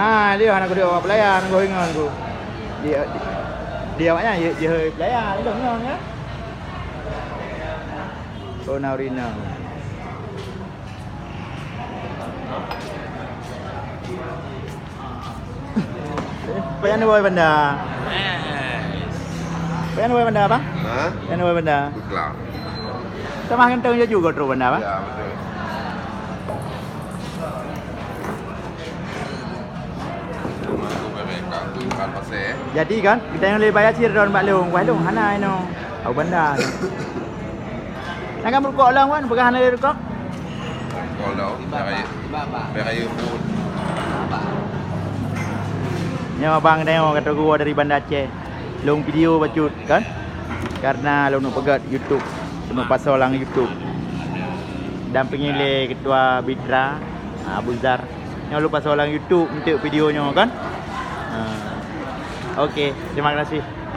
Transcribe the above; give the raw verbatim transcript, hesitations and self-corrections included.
Ah, dia hana kudu awak pelayan, gua ingat tu. Dia, dia awaknya, dia, dia pelayan, dia ingat ya. Oh, Naurina. Payah ni boy benda. Payah ni boy benda apa? Ha? Payah ni boy benda. Bukla. Tamah ganteng je juga terus benda apa? Ya, betul. Jadi kan, kita yang boleh bayar sih daun bak long, wah long hana ino. Au benda. Nak kan berukok long kan, peugah hana ada rukok. Rukok long, dah raya. Dah raya pun. Nyoe abang tengok kata gua dari Banda Aceh. Long video bacut kan? Karena long nak peugah YouTube, semua pasal lang YouTube. Dan pengiling ketua Bitra, Abu Zar. Nyoe lôn pasoe lam YouTube untuk video nyoe kan. Ha. Okey, terima kasih.